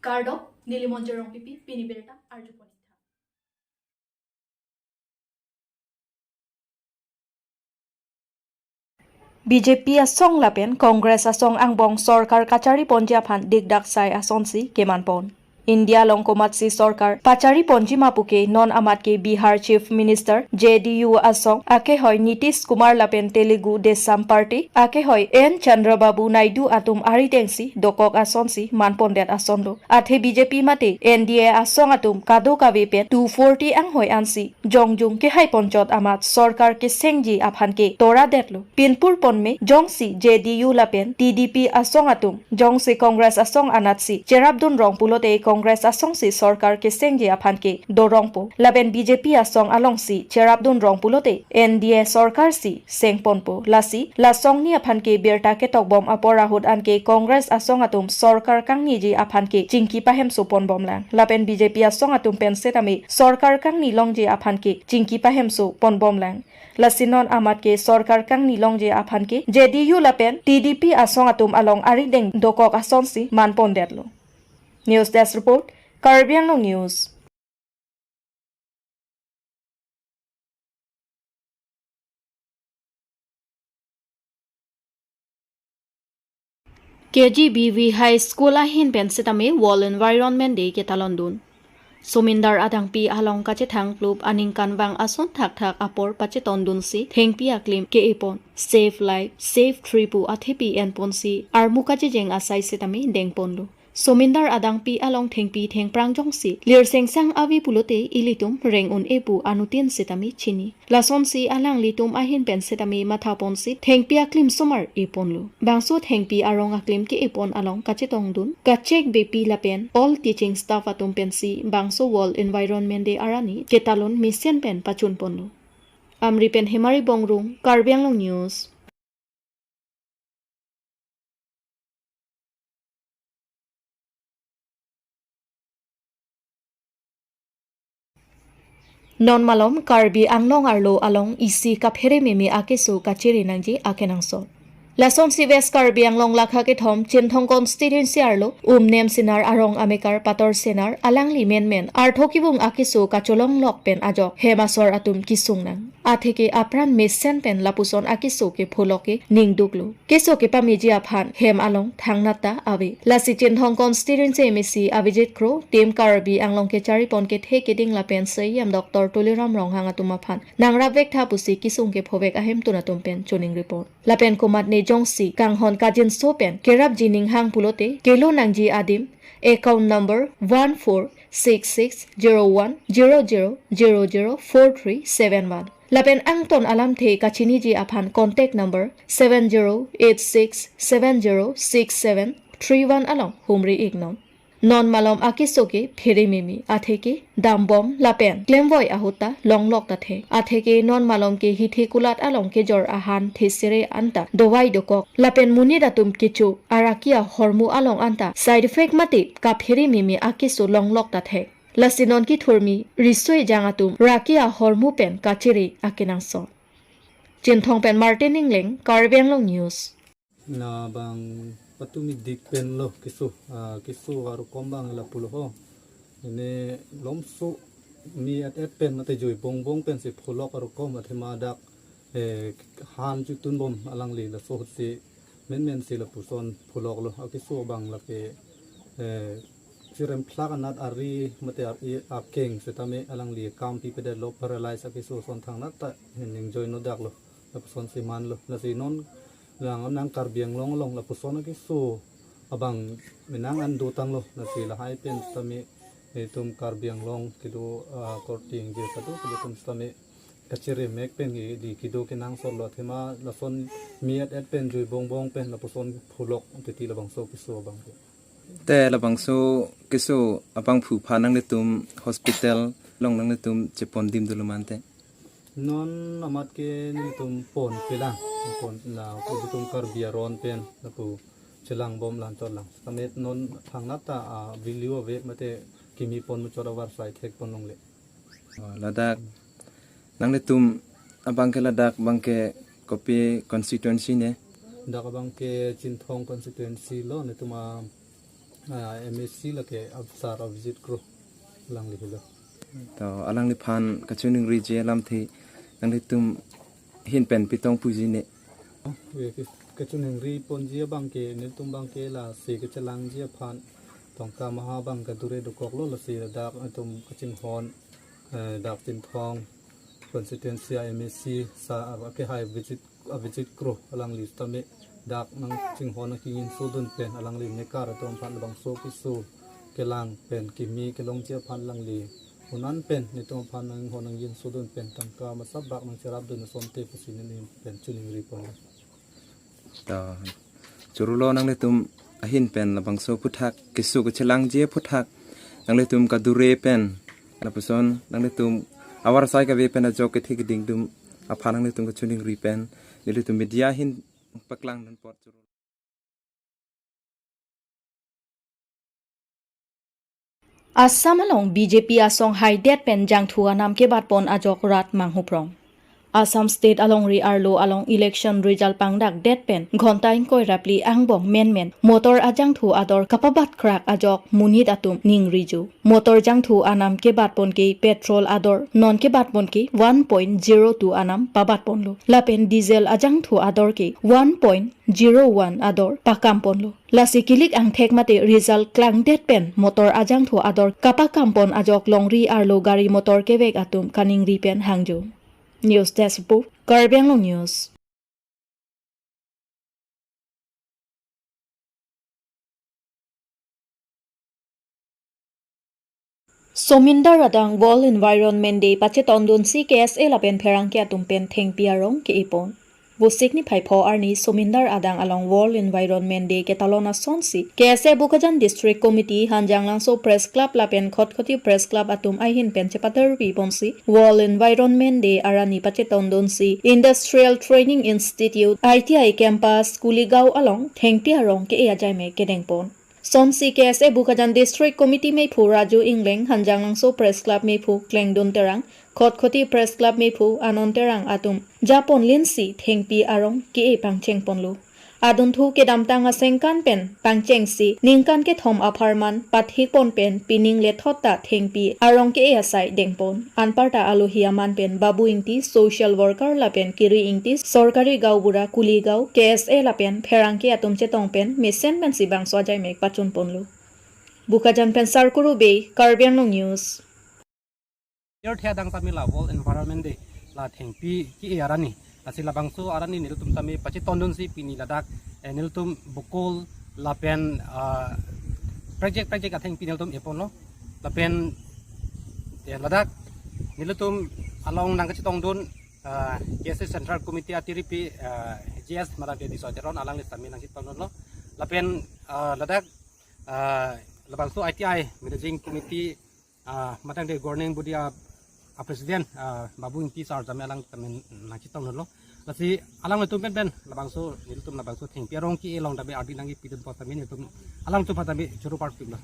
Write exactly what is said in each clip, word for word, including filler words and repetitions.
Kardom, neli Monjir Rongpipi, pini birta arjupon ik tha. B J P asong lapen Congress asong angbong sorkar kachariponji aphan dikdak sai asonsi kemanpon. India along komatsi sorkar pachariponji ma puke non amat ke Bihar Chief Minister J D U asong akehoi Nitish Kumar lapen Telugu Desam Party akehoi N Chandrababu Naidu atum aridengsi dokok asonsi manpondet asonlo. Athe B J P mate N D A asong atum kadokave pen two forty anghoi ansi jongjung kehaiponchot amat sorkar kesengji aphan ke toradetlo. Pinpur ponme jongsi J D U lapen T D P asong atum jongsi Congress asong anatsi cherapdun rong pulote Congress asongsi sorkar kesengji aphan ke dorongpo. Lapen B J P asong alongsi cherapdun rong pulote N D A sorkarsi sengponpo. Lasi la asongni aphan ke birta ketokbom apor ahut anke Congress asong atum sorkar kangniji aphan ke chingki pahemso ponbomlang. Lapen B J P asong atum pen setame sorkar kangni longji aphan ke chingki pahemso ponbomlang. Lasi non amat ke sorkar kangni longji aphan ke J D U lapen T D P asong atum along arideng dokok asonsi manpondetlo. News Desk Report, Karbi Anglong News. K G B V High School ahin pen setame World Environment Day ketalondun. Somindar adangpi along kachethang klub aningkanvang ason thakthak apor pachetondunsi thengpi aklim ke-epon Save Life, Save Tree pu athepi enponsi armu kachejeng asai setame dengponlo. Somindar adangpi along thengpi thengphrang jongsi lirsengsang ave pulote ilitum reng un-e pu anutin setame chini. Lasonsi alanglitum ahin pen setame mathaponsi thengpi aklim somar eponlo. Bangso thengpi arong aklim ke-epon along kachetongdun kachek bepi lapen all teaching staff atum pensi bangso World Environment Day arni ketalon mesen pen pachunponlo. Amri pen Hemari Bongrung, Karbi Anglong News. Non malom Karbi Anglong arlo along isi kaphere meme akeso kachere nangji akenangsot. Lasonsi West Karbi Anglong lakha kethom Chinthong constituency arlo Umnem Sinar arong amekar Pator Senar alangli menmen artho kevung akeso kacholonglok pen ajok hem asor atum kesung nang. Atheke apran mesen pen lapuson akeso ke pholok ke ningduklo. Keso kepameji aphan hem along thangnat ta ave. Lasi Chinthong constituency M A C Avijit Kro, Team Karbi Anglong kecharipon kethe keding lapen C E M Doctor Tuliram Ronghang atum aphan nangrapvek tha pusi kesung kephovek ahemtun atum pen choningripon. Lapen komatne jongsi kanghon kajinso pen kerapji ninghang pulote kelo nangji adim account number one four six six zero one zero zero zero zero four three seven one. Lapen angton alamthe kachiniji aphan contact number seven zero eight six seven zero six seven three one along humri iknon. Non malom akeso ke phere meme atheke dambom lapen klemvoi ahut ta longlok ta thek. Atheke non malom ke hithe kulat along kejor ahan thesere anta dovai dokok. Lapen monit atum kecho araki ahormu along anta side effect mate kaphere meme akeso longlok ta thek. Lasi non kethurmi riso ejang atum raki ahormu pen kachere akenangsot. Chinthong pen Martin Ingleng, Karbi Anglong News. Na bang patumi dik pen lo keso, ah, keso arukom bang lapulo ho. Ini lomso mi et et pen mate joi bongbong pensi pholok arukom athema dak, eh, han chutunbom alangli laso ahutsi menmensi lapuson pholoklo. Akeso bang lake, eh, chiremphlak anat ari mate ar-, i akeng setame alangli kam pipedetlo, paralyze akeso ason thangnat ta ningjoi nodaklo. Lapusonsi manlo. Lasi non lang nang Karbi Anglong along lapuson akeso abang menang an dotanglo. Lasi lahai pen setame itum Karbi Anglong kedo, ah, korte ingjir kado kedotum setame kachere mek pen ke di kedo kenangsotlo athema lason mi et et pen joi bongbong pen lapuson pholok titi labangso keso abang ke. Te labangso keso abangphu aphan nanglitum hospital along nanglitum chepondim dolo mante? Non amat ke nelitum ponpelang, pon na kedotum Karbi aron pen lapu chelangbom lanchotlang. Setame non thangnat ta, ah, value ave mate kimi pon muchot avarsai thekpon longle. Oh, ladak nanglitum abang ke ladak abang ke kopi constituency ne? Dak abang ke Chinthong constituency lo, netum a Ah, M A C lake Sar Abhijit Kro, alangli helo. To alangliphan kachiningriji alamthe nanglitum ahin pen pi tong puji ne? Oh, eh, ke-, kachiningri ponji abang ke, nelitum abang ke lasi kachelangji aphan tangka maha abang kadure dokoklo, lasi ladak atum kachinghon, eh, dak Chinthong constituency a M A C Sar akehai Abhijit, Abhijit Kro alangli tame dak nangchinghon nangkingin sodun pen alangli mekar atum aphan labangso keso kelang pen kimi kelongji aphan alangli un-an pen nelitum aphan nanghon nangkingin sodun pen tangka masabak nangcherapdun asonte pusi neli pen chiningripon. To, chorolo nanglitum ahin pen labangso aphuthak, keso kachelangji aphuthak nanglitum kadure pen, lapuson nanglitum avarsai kave pen ajok kethe keding atum aphan nanglitum kachiningri pen nelitum media ahin paklangdun apot choro. Assam along B J P asong haidet pen jangthu anam kebatpon ajok rat manghuprong. Assam State alongri arlo along election result pangdakdet pen ghonta ingkoi ra phli angbong menmen motor ajangthu ador kapabatkrak ajok monit atum ningriju. Motor jangthu anam kebatpon ke petrol ador non kebatpon ke one point zero two anam pabatponlo. Lapen diesel ajangthu ador ke one point zero one ador pakamponlo. Lasi kilik angthek mate result klangdet pen motor ajangthu ador kapakampon ajok longri arlo gari motor kevek atum kaningri pen hangjo. News Desk Report, Karbi Anglong News. Somindar adang World Environment Day pachetondunsi K S A lapen pherangke atum pen thengpi arong ke-epon. Vosik niphai pho arni Somindar adang along World Environment Day ketalon asonsi K S A Bokajan District Committee, Hanjanglangso Press Club lapen Khatkhati Press Club atum ahin pen chepaterpiponsi World Environment Day arani pachetondunsi Industrial Training Institute, I T I Campus, Kuligaon along thengpi arong ke-e ajaimek kedengpon. Sonsi K S A Bokajan District Committee mephu Raju Engleng, Hanjanglangso Press Club mephu Klengdun Terang, Khatkhati Press Club mephu Anon Terang atum japon linsi thengpi arong ke-e pangchengponlo. Adunthu kedamtang asengkan pen pangchengsi ningkan kethom apharman pathikpon pen pining lethot ta thengpi arong ke-e asai dengpon. Anparta alohi aman pen Babu Ingti, social worker lapen Kiri Ingti, sorkari gaonbura Kuligaon, K S A lapen pherangke atum chetong pen mesen pensi bangso ajaimek pachunponlo. Bokajan pen Sarkuru Bey, Karbi Anglong News. Pirthe adang tame la World Environment Day la thengpi ke-e arani. Lasi labangso arani nelitum tame pachetondunsi pini ladak, eh, nelitum bokol lapen, ah, project project athengpi nelitum eponlo. Lapen, eh, ladak nelitum along nangkachetongdun, ah, K S A Central Committee atiripi, ah, G S Madam Teddy Soteron alangli tame nangchetongdunlo. Lapen, ah, ladak, ah, labangso I T I Managing Committee, ah, matang de governing body a, a president, ah, Babu Ingti sir tame alang tame nangchetongdunlo. Lasi alangtum penpen labangso nelitum labangso thengpi arong ke-e along tame ardi nangkepidun apot tame nelitum alangtum aphan tame choro parpiklo.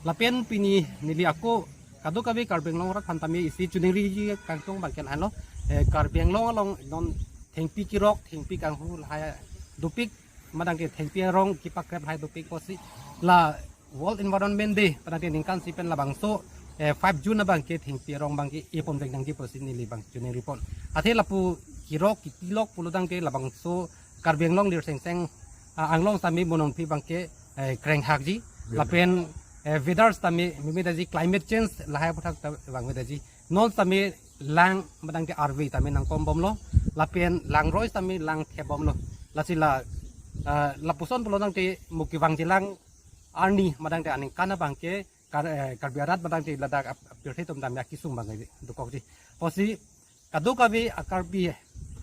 Lapen pini neli ako kadokave Karbi Anglong arat aphan tame isi chiningriji kangtung abang ke lahenlo, eh, Karbi Anglong along non thengpi kerok, thengpi kanghu lahai dopik, madang ke thengpi arong kepakrep lahai dopik pusi la World Environment Day, padang ke ningkan isi pen labangso, eh, five June abang ke thengpi arong abang ke-epon vek nangji pusi neli abang chiningripon. Athe lapu kerok ketilok pulo tangte labangso Karbi Anglong lirsengseng, ah, anglong tame monongpi abang ke, eh, krenghakji. Lapen, eh, weather tame meme daji climate change lahai aphuthak ta abang me daji. Non tame lang madang ke arve tame nangkombomlo. Lapen langroi tame langthepbomlo. Lasi la, ah, lapuson pulo tangte mo kevangjilang arni madang te aningkan abang ke Kar-, eh, Karbi arat madang te ladak ap-, apirthe atum tame akesung abang ke dokokji. Pusi kadokave a-Karbi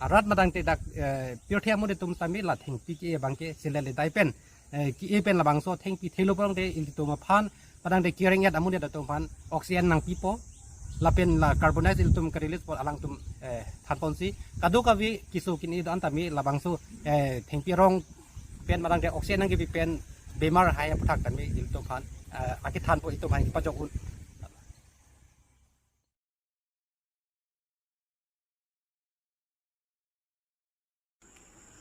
arat madang te dak, eh, pirthe amonit atum tame la thengpi ke-e abang ke sila le dai pen, eh, ke-e pen labangso thengpi thelo pon te ilitum aphan madang te kereng-et amonit atum aphan oxygen nangpipo. Lapen la carbon dioxide ilitum ke-release apot alangtum, eh, thanponsi kadokave keso kini do-an tame labangso, eh, thengpi arong pen madang ke oxygen nangkepi pen bemar lahai aphuthak tame ilitum aphan, eh, akethanpo ilitum aphan kepajok un.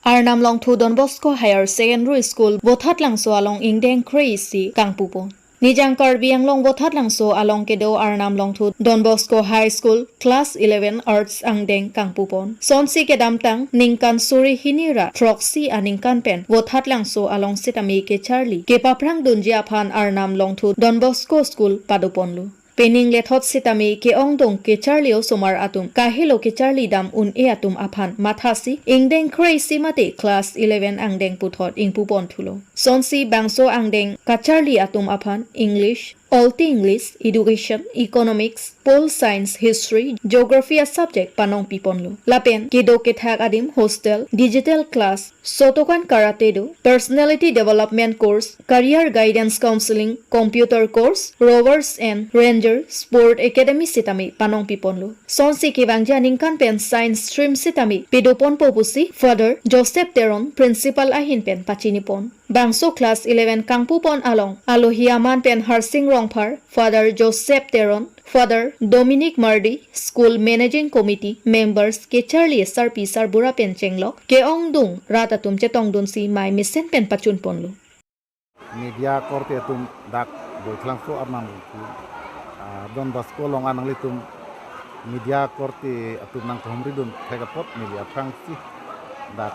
Arnam Longthu Don Bosco Higher Secondary School Vothatlangso along ingdeng kre-isi kangpupon. Nijang Karbi Anglong Vothatlangso along kedo Arnam Longthu Don Bosco High School Class eleven Arts angdeng kangpupon. Sonsi kedamtang ningkan suri hini ra throksi aningkan pen Vothatlangso along sitame kecharli kepaphrang dunji aphan Arnam Longthu Don Bosco School padoponlo. Pening lethot sitame ke-ongdung kecharli osomar atum kahelo kecharli dam un-e atum aphan mathasi ingdeng kre-isi mate class eleven angdeng puthot ingpupon thulo. Sonsi bangso angdeng kacharli atum aphan English, Alti English, Education, Economics, Pol Science, History, Geography a subject panongpiponlo. Lapen kedo kethak adim hostel, digital class, Shotokan karate do, personality development course, career guidance counseling, computer course, Rovers and Ranger, Sport Academy sitame panongpiponlo. Sonsi kevangji aningkan pen science stream sitame padoponpo pusi Father Joseph Teron, Principal ahin pen pachinipon. Bangso class eleven kangpupon along alohi aman pen Harsing Rongphar, Father Joseph Teron, Father Dominic Mardi, School Managing Committee members kecharli sarpi sarbura pen chenglok ke-ongdung rat atum chetongdunsi mei mesen pen pachunponlo. Media korte atum dak Boithalangso Arnam Longthu, ah, Don Bosco along nanglitum media korte atum nangkehumridun thek apot neli aphrangsi dak,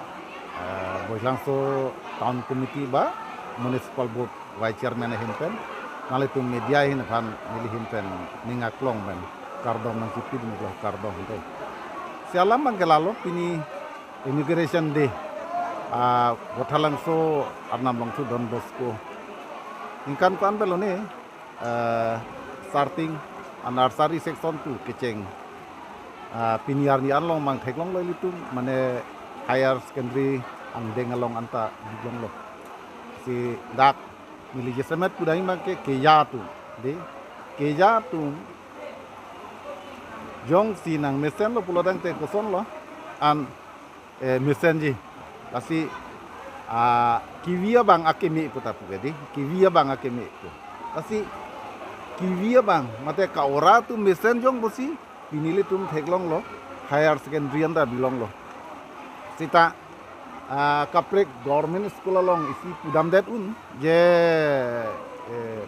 ah, Boithalangso Town Committee ba Municipal Board Vice Chairman ahin pen, nanglitum media ahin aphan neli ahin pen ning aklong pen kardom nangchipidun iklo, kardom dei. Si alam abang ke lalo, pini inauguration day, ah, Vothatlangso Arnam Longthu Don Bosco. Ningkan ko-an pelo ne, ah, starting a nursery section pu kecheng, ah, pini arni along abang theklonglo ilitum, mane higher secondary angdeng along anta biklonglo. Si dak neli jasemet pudam abang ke keja atum, dei, keja atum jongsi nangmesenlo pulotangte kosonlo an, eh, mesenji. Lasi, ah, kevi abang akeme pu ta pu ke dei, kevi abang akeme pu. Lasi kevi abang mate ka-ora atum mesen jong pusi pini ilitum theklonglo, higher secondary anta bilonglo. Seta, ah, kaprek government school along isi pudamdet un je, eh,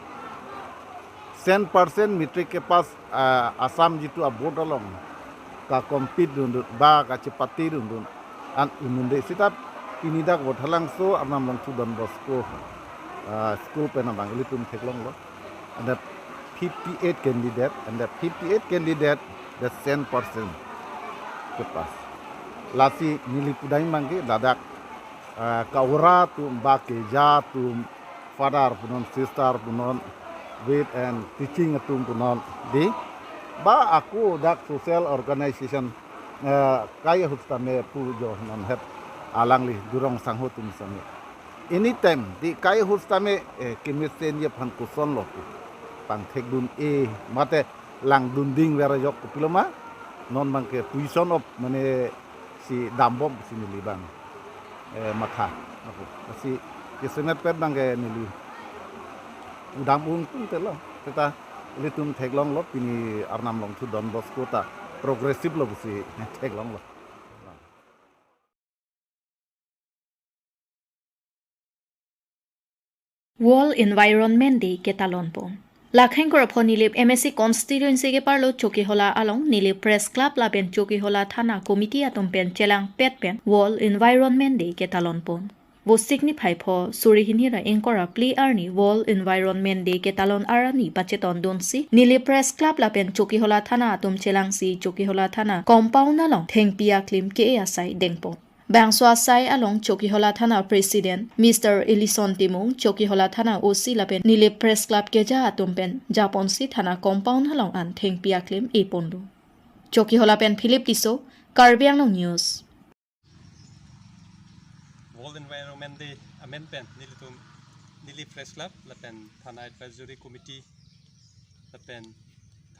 cent percent matric ke pass, ah, Assam jitu a-board along ka-compete dundun ba kachepate dundun an un-un dei. Seta pini dak Vothatlangso Arnam Longthu Don Bosco, ah, school pen abang ilitum theklonglo. And the fifty-eight candidate, and the fifty-eight candidate, the cent percent ke pass. Lasi neli pudam abang ke ladak, ah, ka-ora atum ba keja atum, father punon, sister punon, with and teaching atum punon, dei, ba ako dak social organization, eh, kai ahut sitame pu jo non het alangli durong sangho atum sitame. Anytime, dei, kai ahut sitame, eh, kemesenji aphan kosonlo pu pangthekdun-e mate langdunding vera jok kopilo ma, non abang ke position of mane si dambom si neli abang, eh, matha. Ako, si kesemet pet abang ke neli pudam ung tung telo. Seta ilitum theklonglo pini Arnam Longthu Don Bosco ta progressive lo pusi theklonglo. World Environment Day ketalonpon. Lakhang Korapho Nilip M A C constituency keparlo Chokihola along Nilip Press Club lapen Chokihola Thana Committee atum pen chelangpet pen World Environment Day ketalonpon. Vosik niphai pho suri hini ra ingkoi ra phli arni World Environment Day ketalon arni pachetondunsi Nilip Press Club lapen Chokihola Thana atum chelangsi Chokihola Thana compound along thengpi aklim ke-e asai dengpon. Bangso asai along Chokihola Thana President Mister Ellison Timung, Chokihola Thana O C lapen Nilip Press Club keja atum pen japonsi Thana compound along an thengpi aklim eponlo. Chokihola pen Philip Tisso, Karbi Anglong News. World Environment Day amen pen nelitum Nilip Press Club lapen Thana Advisory Committee lapen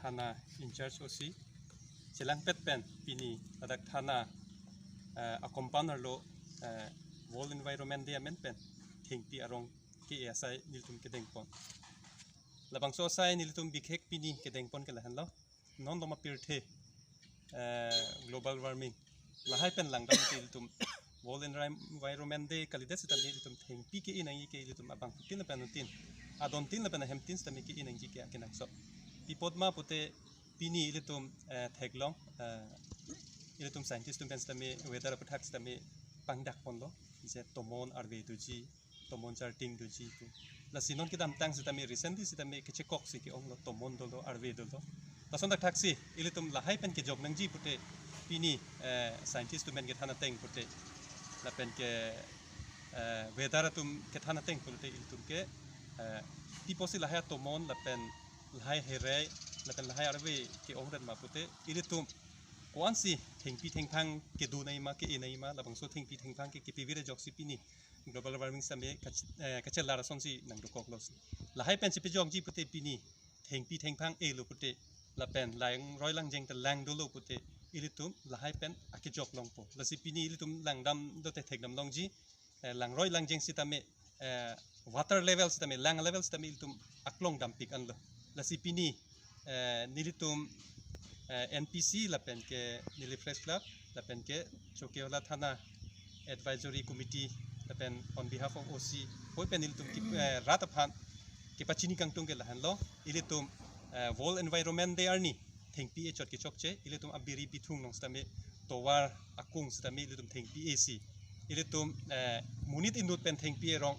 Thana in-charge O C chelangpet pen pini ladak Thana, eh, a-compound arlo, eh, World Environment Day amen pen thengpi arong ke-e asai nelitum kedengpon. Labangso asai nelitum bikhek pini kedengpon ke lahenlo. Non doma pirthe, eh, global warming lahai pen langdam ilitum World Envi- Environment Day kalidet sitame ilitum thengpi ke-e nangji ke ilitum abangphutin lapen anuttin, adontin lapen ahemtin sitame ke-e nangji ke akenangsot. Pi apot ma pute pini ilitum eh, theklong eh, ilitum scientist atum pen sitame weather aputhak sitame pangdak ponlo, je tomon arve doji, tomon charting doji pu. Lasi non kedamtang sitame recently sitame kechekok si ke-onglo, tomon dolo, arve dolo. Lason thakthak si ilitum lahai pen kejok nangji pute pini eh, scientist atum pen kethan ateng pute lapen ke eh, weather atum kethan ateng pute ilitum ke eh, pi apotsi lahai tomon lapen lahai herei lapen lahai arve ke-ongret ma pute ilitum ko-ansi thengpi thengphang kedo nangji ma, ke-e nangji ma, labangso thengpi thengphang ke kepivir ajoksi pini global warming sitame kach- eh, kachelar asonsi nangdokoklo si. Lahai pen chepajokji pute pini thengpi thengphang elo pute lapen langroi langjeng ta lang dolo pute ilitum lahai pen akejok longpo. Lasi pini ilitum langdam dote thekdam longji eh, langroi langjeng sitame eh, water level sitame, lang level sitame ilitum aklong dampik anlo. Lasi pini eh, nelitum eh, N P C lapen ke neli Press Club lapen ke Chokihola Thana Advisory Committee lapen on behalf of O C hoi pen nelitum ki eh, rat aphan kepachini kangtung ke lahenlo, ilitum eh, World Environment Day arni thengpi echot kechokche ilitum abiri bithung along sitame tovar akung sitame ilitum thengpi esi ilitum eh, monit inut pen thengpi erong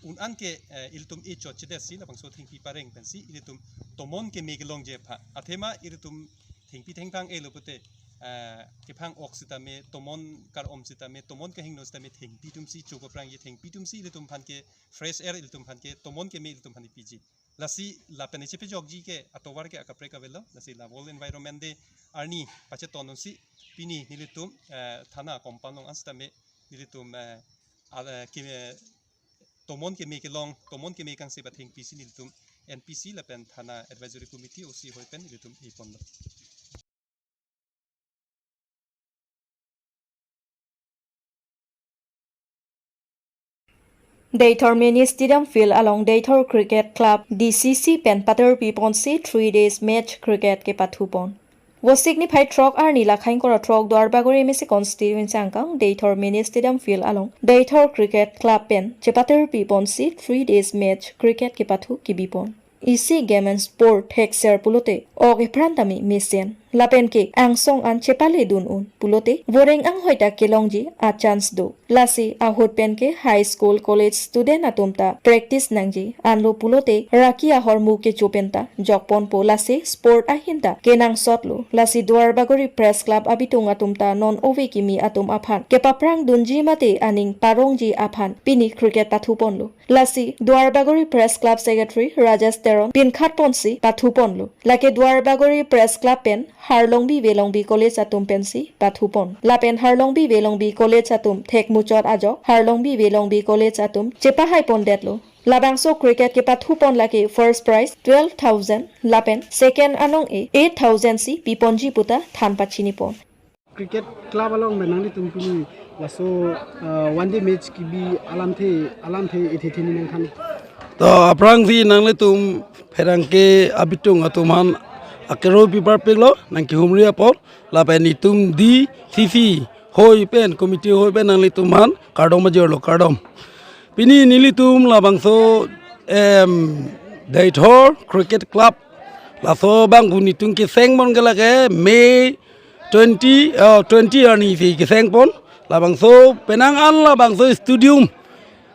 un-an ke eh, ilitum echot chedetsi labangso thengpi pareng pensi ilitum tomon keme kelongji aphan athema ilitum thengpi thengphang elo pute eh, kephang-ok sitame, tomon kar-om sitame, tomon kehingno sitame thengpi atumsi chopaprangji, thengpi atumsi ilitum aphan ke fresh air ilitum aphan ke tomon keme ilitum aphan piji. Lasi lapen iche pejokji ke atovar ke akaprek avelo. Lasi la World Environment Day arni pacheton unsi pini nelitum eh, thana compound along an sitame nelitum eh, al- eh, ke, tomon keme kelong, tomon keme kangse pathengpi si nelitum N P C lapen Thana Advisory Committee O C hoi pen nelitum iponlo. Deithor Mini Stadium Field along Deithor Cricket Club D C C pen paterpi ponsi three days match cricket kepathupon. Vosik niphai throk arni lakhai ingkoi ra throk Duarbagori M A C constituency angkang Deithor Mini Stadium Field along Deithor Cricket Club pen chepaterpi ponsi three days match cricket kepathu kibipon. Isi game and sport thekser pulote ok epran tame mesen. Lapen ke angsong an chepale dun un pulote voreng anghoi ta kelongji a chance do. Lasi ahut pen ke high school, college student atum ta practice nangji anlo pulote raki ahormu kecho pen ta jokponpo, lasi sport ahin ta kenangsotlo. Lasi Duarbagori Press Club abitung atum ta non ove kimi atum aphan kepaprang dunji mate aning parongji aphan pini cricket pathuponlo. Lasi Duarbagori Press Club Secretary Rajesh Teron pinkhat ponsi pathuponlo. Lake Duarbagori Press Club pen Harlongbi Velongbi College atum pensi pathupon. Lapen Harlongbi Velongbi College atum thekmuchot ajok Harlongbi Velongbi College atum chepahaipondetlo. Labangso cricket kepathupon lake first prize twelve thousand lapen second anong-e eight thousand si piponji puta than pachinipon. Cricket club along pen nanglitum pini laso uh, one day match kibi alamthe alamthe ithe theni nangthan. To aphrangsi nanglitum pherangke abitung atum aphan akero piparpiklo nangkehumri apor lapen itum D C C hoi pen committee hoi pen nanglitum aphan kardom ajirlo, kardom. Pini nelitum labangso em Deithor Cricket Club laso abang pu nelitum kesengpon ke lake May twenty, uh, twenty arni si kesengpon. Labangso penang an labangso stadium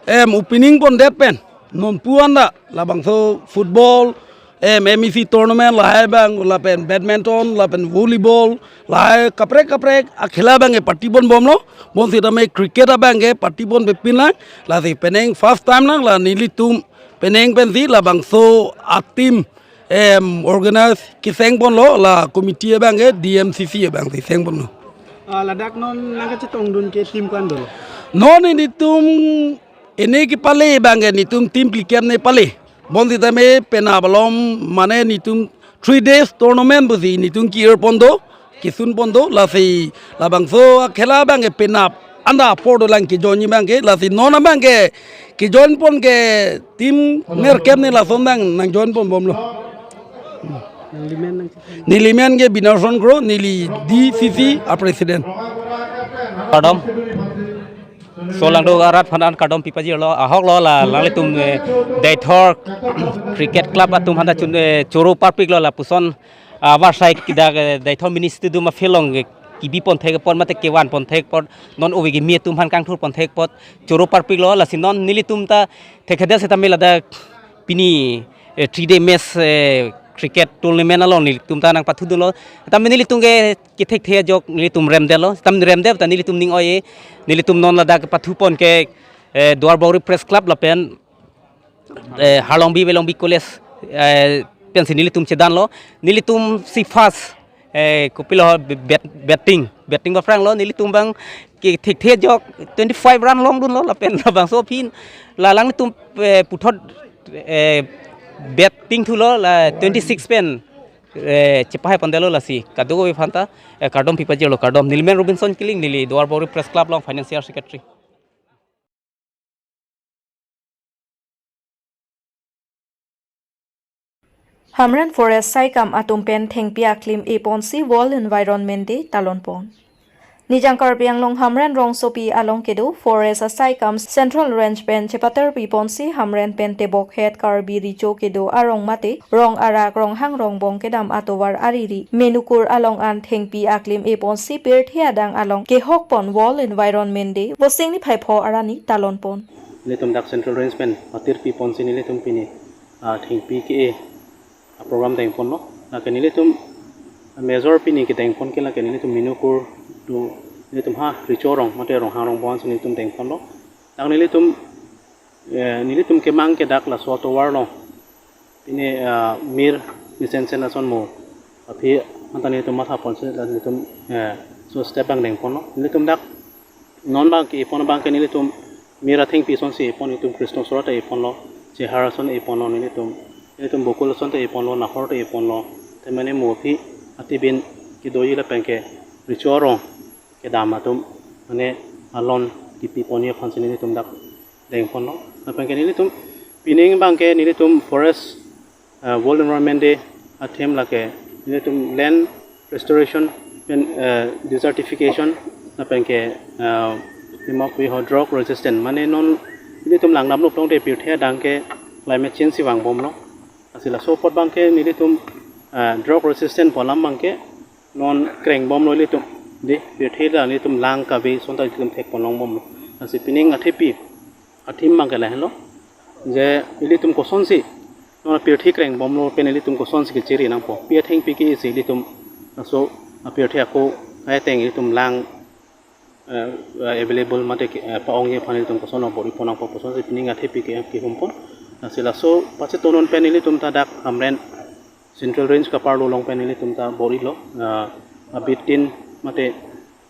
em opening pondet pen nonpu anda labangso football em M A C tournament lahai abang lapen badminton lapen volleyball lahai kaprek kaprek akhela abang ke patiponbomlo. Bonsitame cricket abang ke patipon pepin lang. Lasi penang first time lang la nelitum penang pensi labangso a team em organize kesengponlo, la committee abang ke D M C C abang si sengponlo. Ah, ladak non nangkachetongdun ke team ko-an dolo? Non nelitum ini kepale abang ke nelitum team phlikep ne pale. Bonsitame penap alom mane nelitum three days tournament pusi nelitum ki-ir pon do, kisun pon do, lasi labangso akhela abang ke penap anda apor dolang kejoin abang ke, lasi non abang ke kejoinpon ke team nerkep ne lason abang nangjoinponbomlo. Nangli men nang Neli men ke Binarson Kro, neli D C C a president. Kardom. So, langduk arat aphan an kardom pipajirlo, ahok lo la, alanglitum, eh, Deithor Cricket Club atum aphan ta chun, eh, choro parpiklo lapuson, ah, avarsai kedak, eh, Deithor Mini Stadium a-field along, eh, kibipon thek apot mate kevanpon thek apot, non ove kimi atum aphan kangthurpon thek apot choro parpiklo, lasi non nelitum ta thekthedet setame ladak pini, eh, three day match, eh, cricket tournament along nelitum ta nangpathudunlo. Tame nelitum ke kethekthe ajok nelitum remdetlo. Tam remdet ta nelitum ning oi-e. Nelitum non ladak pathupon ke, eh, Duarbagori Press Club lapen, eh, Harlongbi Velongbi College, eh, pensi nelitum chedanlo. Nelitum si first, eh, kopilo bat-, batting, batting baphranglo, nelitum abang kethekthe ajok twenty-five run longdunlo lapen labangso aphi la alanglitum, eh, puthot, eh, batting thulo la twenty-six pen, eh, chepahaipondetlo lasi kadokave aphan ta, eh, kardom pipajirlo, kardom. Neli men Robinson Killing, neli Duarbagori Press Club along financial secretary. Hamren Forest saikam atum pen thengpi aklim eponsi World Environment Day talonpon. Nijang Karbi Anglong Hamren rongsopi along kedo Forest asaikam Central Range pen chepaterpiponsi Hamren pen Tebokhet, Karbi Recho kedo arong mate Rong Arak, Ronghang Rongbong kedam atovar ariri Menukur along an thengpi aklim eponsi pirthe adang along kehokpon World Environment Day Vosingni phaipho arni talonpon. Nelitum dak Central Range pen paterpiponsi nelitum pini, ah, thengpi ke-e a-program dengponlo. Lake nelitum major pini kedengpon ke lake nelitum Menukur to nelitum ha Recho arong mate Ronghang Rongbong si nelitum dengponlo. Dak nelitum, eh, nelitum kemang ke dak laso atovar along pini, ah, mir mesensen ason mo aphi anta nelitum mathaponsi la nelitum, eh, so step abang dengponlo. Nelitum dak non abang ke-epon abang ke nelitum mir athengpi asonsi epon, nelitum Krishna sora ta eponlo, Chehar ason eponlo, nelitum, nelitum Bokul ason ta eponlo, Nahor ta eponlo. Te mane mo aphi atibin kedoji lapen ke Recho arong kedam atum mane alon kipipon aphansi nelitum dak dengponlo. Lapen ke nelitum pining abang ke nelitum Forest, eh, World Environment Day a-theme lake nelitum land restoration pen, eh, desertification lapen ke, eh, limok pi ho drought resistant mane non nelitum langdamlo pulote pirthe adang ke climate change si vangbomlo. Lasi laso apot abang ke nelitum, eh, drought resistant pu alam abang ke non krengbomlo ilitum. Dei, pirthe ta nelitum lang kave ason ta ilitum thekponlongbomlo. Lasi pining athepi a-theme abang ke lahenlo. Je ilitum kosonsi non pirthe krengbomlo pen ilitum kosonsi kechiri nangpo. Pi athengpi ke-esi ilitum laso apirthe ako kaiteng ilitum lang, eh, eh, available mate ke, eh, pa-ongji aphan ilitum koson bor-ipon nangpo kosonsi pining athepi ke, kehumpon. Lasi laso pachetonon pen ilitum ta dak Hamren Central Range kaparlo along pen ilitum ta bor-ilo, ah, abit tin mate,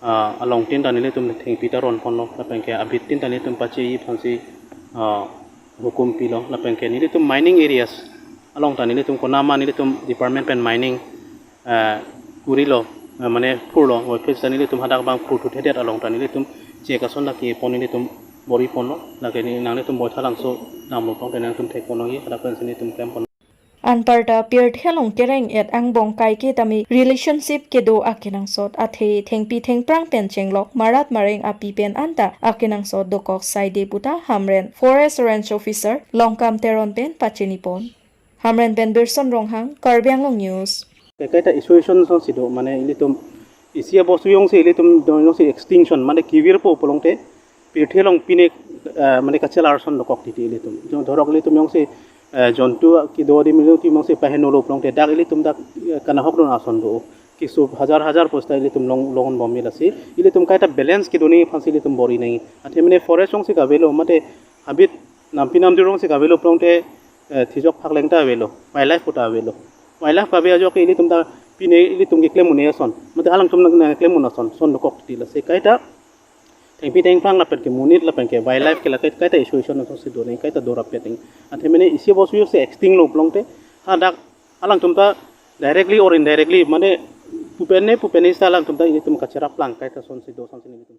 ah, along tin ta nelitum thengpi ta ronponlo, lapen ke abit tin ta nelitum pacheji aphansi, ah, hukum pilo, lapen ke nelitum mining areas along ta nelitum konama nelitum department pen mining, ah, kurilo, ah, mane phurlo, office ta nelitum hadak abang phurthuthedet along ta nelitum check ason ta kepon nelitum bor-iponlo, lake ni nanglitum Boithalangso damlo pulote nangtum thekponlongji, hadak pensi nelitum klempon. Anparta pirthe along kereng-et angbong kaike tame relationship kedo akenangsot athe thengpi thengphrang pen chenglok marat mareng api pen anta akenangsot dokok saide puta Hamren Forest Range Officer Longkam Teron pen pachinipon. Hamren pen Birson Ronghang, Karbi Anglong News. Kaita issue asonsi do, mane ilitum isi abostu jongsi ilitum do jongsi extinction, mane kevirpo pulote pirthe along pine, eh, mane kachelar ason dokok titi ilitum. Jong dhorok ilitum jongsi, eh, jontu kedo adim ilitum jongsi pahenolo pulote dak ilitum dak, eh, kanahokdun ason do. Kisu hajar hajar posta ilitum long, longbom lasi. Ilitum kaita balance kedun aphansi ilitum bor-i nangji. Athe mane forest jongsi kavelo mate habit nampi namjir jongsi kavelo pulote, eh, thijok phak leng ta avelo, wildlife pu ta avelo. Wildlife kave ajok ke ilitum ta pine ilitum keklem un-e ason. Mate alangtum nang, nangklem un ason, ason dokok titi lasi kaita thengpi thengphrang lapen ke monit lapen ke wildlife ke lake kaita issue asonsi do nangji, kaita dorap pet nangji. Athe mane isi abostu jongsi extinct lo pulote hadak alangtum ta directly or indirectly mane pupen ne pupen ne sa alangtum ta ilitum kacherap lang kaita asonsi do asonsi nelitum.